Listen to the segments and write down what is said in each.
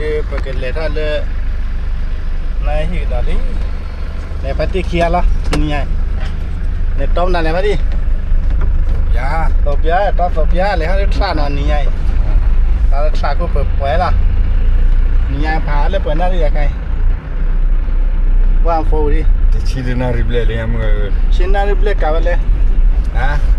ပကလဲၤထီၣ်လၢ နဟံၣ်ကဒီးလံ, လဲၤဖါတံၢ်ခံဂၤလီၤ နံၤညါ, လဲၤတီမနုၤလဲၤဖါတံၢ်, သိးပျၢ် တီသိးပျၢ် လဲၤဟီၣ်လၢထၣ်နီၤ နံၤညါအံၤ, တၢ်လၢထၣ်ခိၣ်ပှဲၤပှဲၤလီၤ, နံၤညါဖးလၢပှဲၤနၣ်ရံၣ်ယၤခါအံၤ, ပှၢ်ဖိဒံး, တဆံတနၣ်ရံၣ်ဘျဲၣ်လံ, ဆံနၣ်ရံၣ်ဘျဲၣ်ကးဝဲလဲၣ်,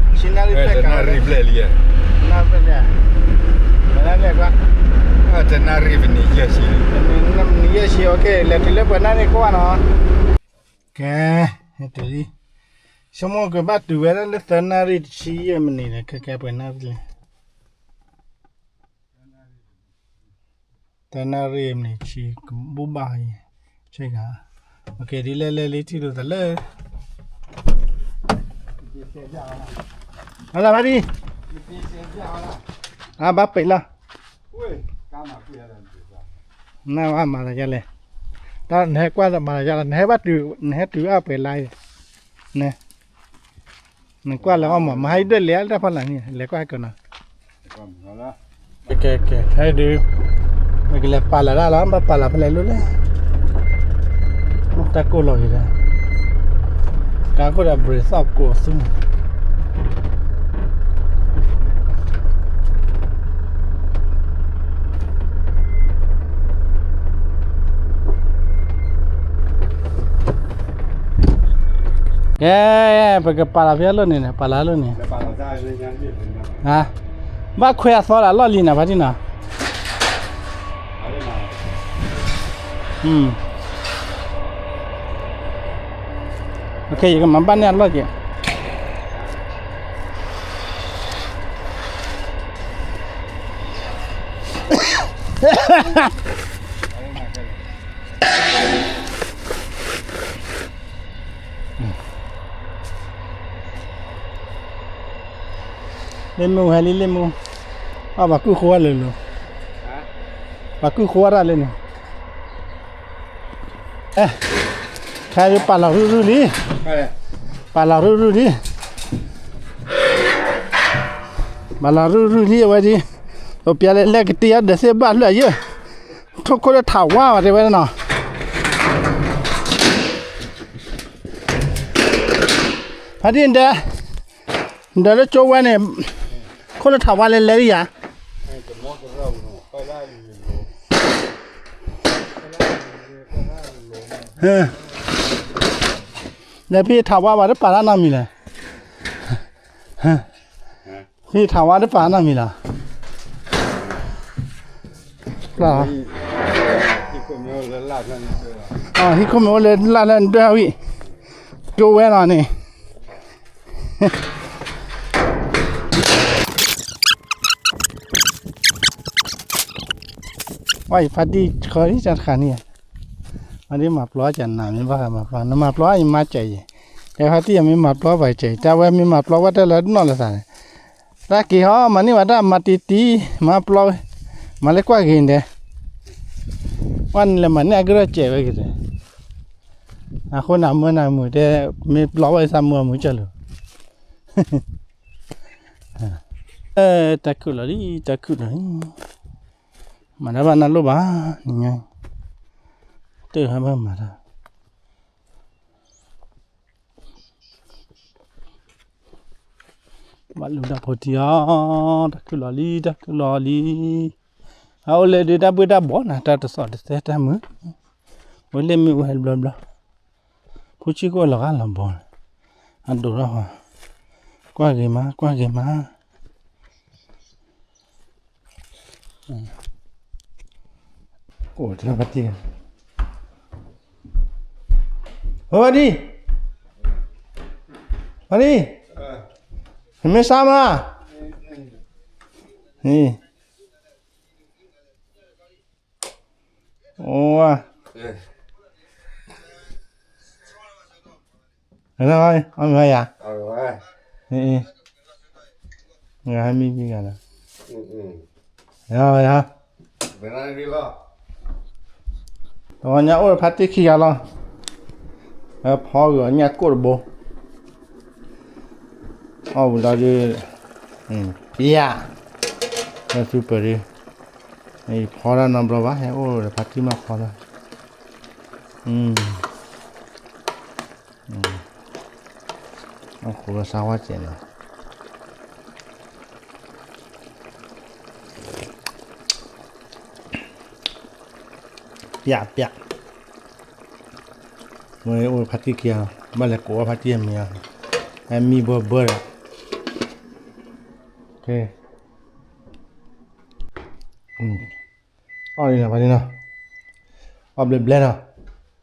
ဆံနၣ်ရံၣ်ဘျဲၣ်ကးဝဲလဲၣ်, နၣ်ရံၣ်ဘျဲၣ်, နၣ်ရံၣ်ဘျဲၣ်ကွၢ်, တနၣ်ရံၣ်ပနံးယဲၢ်ဆံ, နံးယဲၢ်ဆံ OK လဲၤတုၤလၢပှဲၤနၣ်ရံၣ်ကိးဂၤနီၤ, ကဲ, ဟဲတုၤလံ, ဆိကမိၣ်ကဘၣ်တုၤဝဲဒၣ်လၢသၢနၣ်ရံၣ်တဆံယဲၢ်မံးနံး ခဲကဲပှဲၤနၣ်ရံၣ်လံ သၢနၣ်ရံၣ်မံးနံးဆံ ကဘူၣ်ဘၣ်အံၤ, ဆ့ကၤ, OK ဒ်လဲၣ်လဲၣ်လံထံၣ်လိာ်သးလၢ, ဟလဖါတံၢ်, အဘၣ်ပံးလီၤ, နဘၣ်မၤသးဒ်လဲၣ်, တၢ်နဟဲကွၢ်မၤသးဒ်လဲၣ် နဟဲဘၣ်တုၤ နဟဲတုၤအပှဲၤလါအံၤ, နကွၢ်လၢအီၣ်မး မၤဟဲဒၢၣ်လဲၤတၢ်ဖီလာ်န့ၣ် လဲၤကွၢ်ဟဲကနီၤ, ကဲကဲကဲ ဟဲဒုး, မ့ၢ်ကလဲၤပာ်လီၤတၢ်လီၤ ဘၣ်ပာ်လီၤဖဲလဲၣ်လိၣ်လဲၣ်, တၢ်ကိၢ်လီၤက့ၤဒီး, ကါခိၣ်ဒီး brake သီၣ်ကိးဆူန့ၣ် ကဲ, ပကပာ်လီၤဖဲအလိၣ်န့ၣ် ပာ်လီၤအလိၣ်န့ၣ်, ဘၣ်ခွဲးအသီဒီးအလီၢ်လံနၤ ဖါတံၢ်နီၤ, OK ယကမၤဘၣ်န့ၢ်အလီၢ်က့ၤ လ့မူဟဲလံလ့မူ, အဘၣ်ကုၢ်ဃိလၢာ်လၢာ်, ဘၣ်ကုၢ်ဃိတၢ်လၢန့ၣ်, ခဲဒုးပာ်လီၤရုၢ်ရုၢ်လံ, ပာ်လီၤရုၢ်ရုၢ်လံ, ပာ်လီၤရုၢ်ရုၢ်လံအဝဲဒ်, ပပျဲလဲၤလဲၤကတံၤအီၤဒီးသ့ၣ်ဘၣ်လွံၢ်ယဲၢ်, ထိၣ်ခိၣ်လၢထးဝါဘၣ်တဲဝဲနီၤ ဖါတံၢ်ဒဲး, ဒဲးလၢကၠိဝဲန့ၣ်, ခိၣ်လၢထးဝါလဲၤလဲၤဒ်ယၤ, ဒီးဖဲထးဝါဘၣ်တပာ်တၢ်နီတမံၤလဲၣ်, ဖဲထးဝါတပာ်နီတမံၤလီၤ ဟံၣ်ခိၣ်မ့ၢ်အိၣ်လၢလၢ်လၢနဒွဲၣ်ဝံၤ, ကၠိဝဲလီၤန့ၣ်, ဝဲယဖါတံၢ်ခီတၢ်တခါန့ၣ်, အဒ်မၤပျီကနၤမ့ၢ်ဘၣ်မၤပျီ နမၤပျီယမၤစၢၤယဲ, တဲဖါတံၢ်ယမ့ၢ်မၤပျီပှၤစၢၤယဲ တၢ်ဝဲမ့ၢ်မၤပျီဝဲတၢ်လၢနီၢ်လၢသးန့ၣ်, တၢ်က့ၤဟီ မၤန့ၢ်ဝဲဒၣ်မၤတံၢ်တံၢ် မၤပျီဝဲ, မၤလၢကွၢ်ဂ့ၤဒဲး, ဝဲန့ၣ်လဲၤမၤန့ၢ်အကရၢၢ်စဲးဝဲဂ့ၤဒဲး, အဃိနမၢနမုာ်တဲ, မ့ၢ်ပျီဝဲသးမုာ်အမုာ်ကၢ်လၢာ် တၢ်ခုၣ်လီၤလံ တၢ်ခုၣ်လီၤလံ, မၤတၢ်ဘၣ်နၢ်လိၣ်ဘၣ်, နညါ, တၢ်ဟးဘၣ်မၤတၢ်, ဘၣ်လူၤတၢ်ဖိထံအီၤ, တၢ်ခုၣ်လီၤလံ တၢ်ခုၣ်လီၤလံ, အအိၣ်လၢဒုးတၢ်ဘှ့ၣ်တၢ်ဘှီနၤ တၢ်တသီၣ်တသဲတၢ်မုာ်, အိၣ်လၢမ့ၢ်အိၣ်ဟဲဘျီဘျီ, ဖိဆံးကအိၣ်လီၤဂာ်လီၤဘီ, အဒိၣ်ထီၣ်, ကွၢ်ဂ့ၤမး ကွၢ်ဂ့ၤမး အိၣ်တၢ်ဘၣ်တံၢ်, ဟိဒံ, ဟိဒံ, နမ့ၢ်စၢ်မး, အိၣ်ဝါ အီၣ်မ့ၤယၤ, ဟဲမံမံဂၤလီၤ, ယၤ, တဂီၤညါအိၣ်ဖါတံၢ်ခံဂၤလီၤ, ဖီဂ့ၤအီၤညၣ်ကိၣ်တဘိ, အီၣ်ဝံၤလီၤဒုး, ပျၢ်, လၢသုပၢၤဒုး, ဖီတၢ်နီတဘျီဘၣ်, ဟဲအိၣ်ဒီးဖါတံၢ်မးဖီတၢ်, အခိၣ်လီၤစါဝါစဲးနီၤ, ပျးပျး, မ့ၢ်အိၣ်ဖါတံၢ်ခံဂၤ, ဘၣ်လဲၤကိးအီၣ်ဖါတံၢ်အမံၤ, အမံၤဘၢဘၢဒီး, အီၣ်လံနီၤ,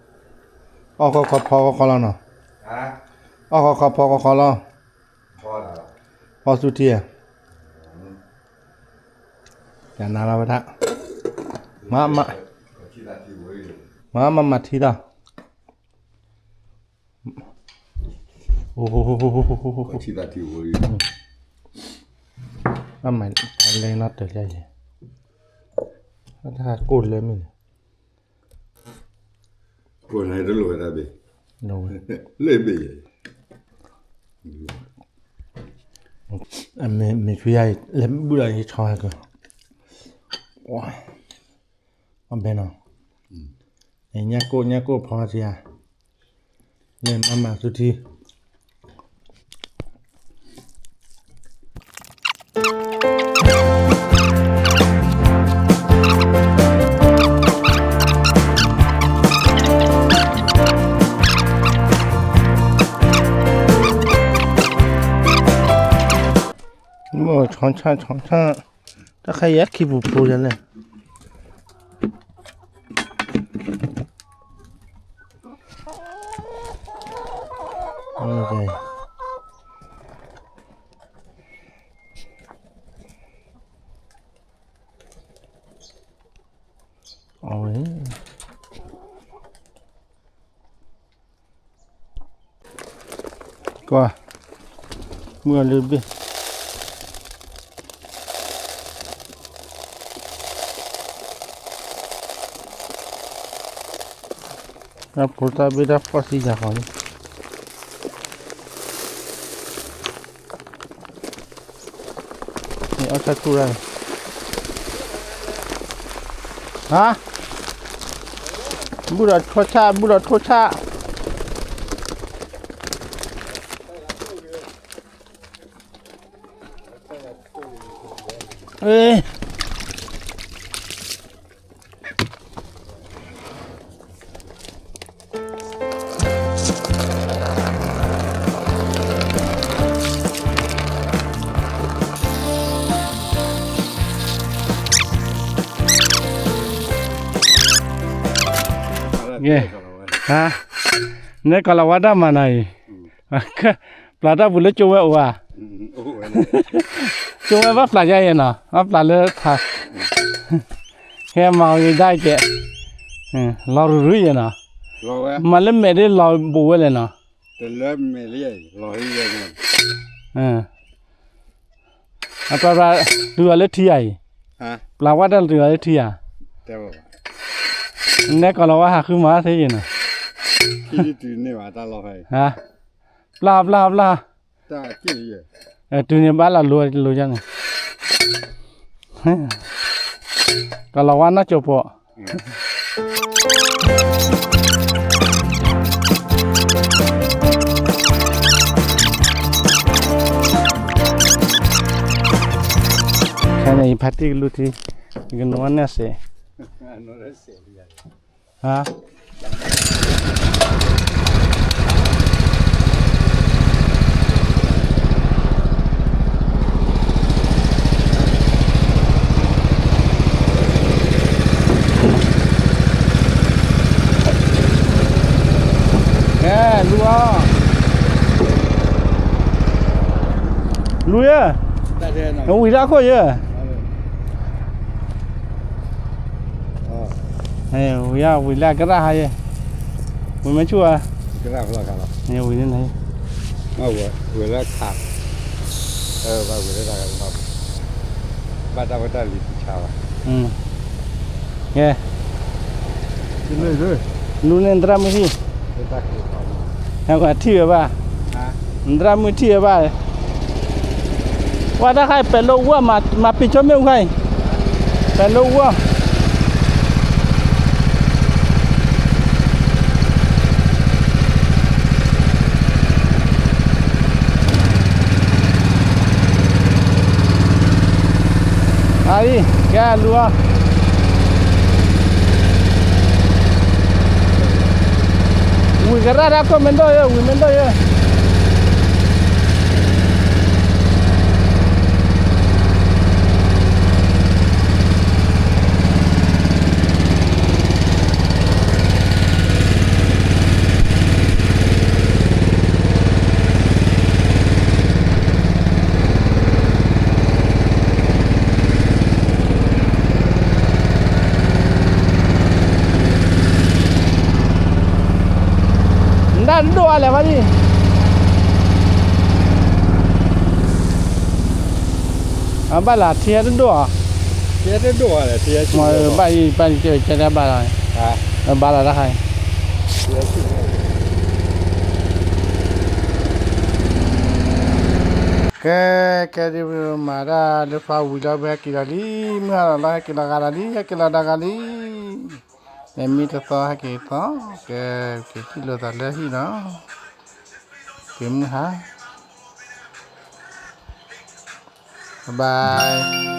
ဖါတံၢ်နီၤ, အီၣ်ဘျဲဘျဲနီၤ. အီၣ်ခီခီဖီခီခီလီၤနီၤ, အီၣ်ခီခီဖီခီခီလီၤ, ဖီဆူထံဧါ, ယနၤလီၤဝဲဒၣ်, မၤမၤထံလီၤ, အမၤလဲၤနီတၢ်လၢယဲ, တၢ်ကိၢ်လၢမ့ၢ်န့ၣ် ကိၢ်န့ၣ်တလိၣ်ဝဲဒၣ်ဘ့ၣ်, လၢဘ့ၣ်ယဲ, မ့ၢ်ဆူယၤအံၤ လဲၤဘုၣ်ဒီးယဆီဟဲကၢ, အီၣ်ဘဲနီၤ, ညၣ်ကိၢ်ညၣ်ကိၢ်ဖီထံဧါ, လဲၤမၤမၤဆူထံ မိၢ်ဆီဆီဆီဆီ, တၢ်ခါယဲၢ်ခံပူၤဖိယလဲၣ်, အဝဲ ကွၢ်, မုၢ်အလၢဘ့ၣ်, တၢ်ဖိတၢ်ဘ့ၣ်တၢ်ဖှီၣ်သံယာ်ဃီန့ၣ် အီၣ်ဆၣ်ထူၣ်ရၣ်, ဟါ, ဘူၣ်ဒီးထိၣ်ဆၣ် ဘူၣ်ဒီးထိၣ်ဆၣ်, အ့ နဲကီၢ်လီၤဝါတၢ်မၤနၤအံၤ, ပျၢ်တၢ်ပူၤလၢကၠိဝဲအိၣ်ဧါ, ကၠိဝဲဘၣ်ပျၢ်ယါယဲနီၤ, ဘၣ်ပျၢ်လၢထး, ဟဲမၤအီၤယဒၣ်ကဲ, လီၤရူၤရူၤယဲနီၤ, မၤလၢမဲာ်ဒ်လီၤဘိးဝဲလဲၣ်နီၤ, အပျၢ်ပျၢ်တုၤအီၤလၢထံဧါအံၤ, ပျၢ်ဝဲတၢ်တုၤအီၤလၢထံဧါ, နဲကီၢ်လီၤဝါဟးဃုမၤသ့ယဲနီၤ, ပျၢ်ပျၢ်ပျၢ်, တုၤန့ၣ်ဘၣ်လၢလိၤလိၤယါန့ၣ်, ကီၢ်လီၤဝါနီၢ်ကၠိၤပီၤ ခဲန့ၣ် ယဖါတံၢ်ကလူထံ, ယကနိးဝဲန့ၣ်စဲး, ဟါ, ကဲ လူၤအီၤ, လူၤယဲ, ဝံၤလၢအခိၣ်ယဲ, ဝံၤလၢအကရၣ်ဟါယဲ, ဝံၤမ့ၢ်ဆူၣ်ဧါ, ဝံၤန့ၣ်, ဝဲလၢခါ, ဘၣ်တၢ်ဝဲတၢ်လံၤဆါဘၣ်, ကဲ, လူၤန့ၣ်သရၣ်မုၣ်ဟံၣ်, ထံၣ်ဝဲဘၣ်, သရၣ်မုၣ်ထံၣ်ဝဲဘၣ်, ဝဲတၢ်ခါအံၤ ပဲၤလိဝဲ မၤပ့ၤဆိမ့ၣ်အူခါအံၤ, ပဲၤလိဝဲ အံၤ ကဲလူၤအီၤ, ဝံၤကရၣ်တၢ်ခိၣ်မ့ၢ်ဒိၣ်ယဲ ဝံၤမ့ၢ်ဒိၣ်ယဲ နဒၣ်တဒိၣ်အါလဲၣ်ဘၣ်ဒံး, အဘၣ်လၢထံဟဲတဒိၣ်အါ, ဘၣ်အံၤ ဘၣ်အံၤ ကဲဘၣ်လီၤ, ဘၣ်လီၤတၢ်ခါအံၤ, ကဲ ကဲဒ်မၤတၢ်လၢဖးဝံၤလီၤ ပဟဲက့ၤလီၤလံ, မုၢ်ဟါလီၤလီၤ ဟဲက့ၤလီၤဂၤလီၤလံ ဟဲက့ၤလီၤဒီးဂၤလံ, မ့မ့ၢ်တသီဟဲက့ၤသီ, ကဲ က့ၤထံၣ်လိာ်သးလၢဟံၣ်လီၤ, က့ၤမုၢ်ဟါ, bye bye.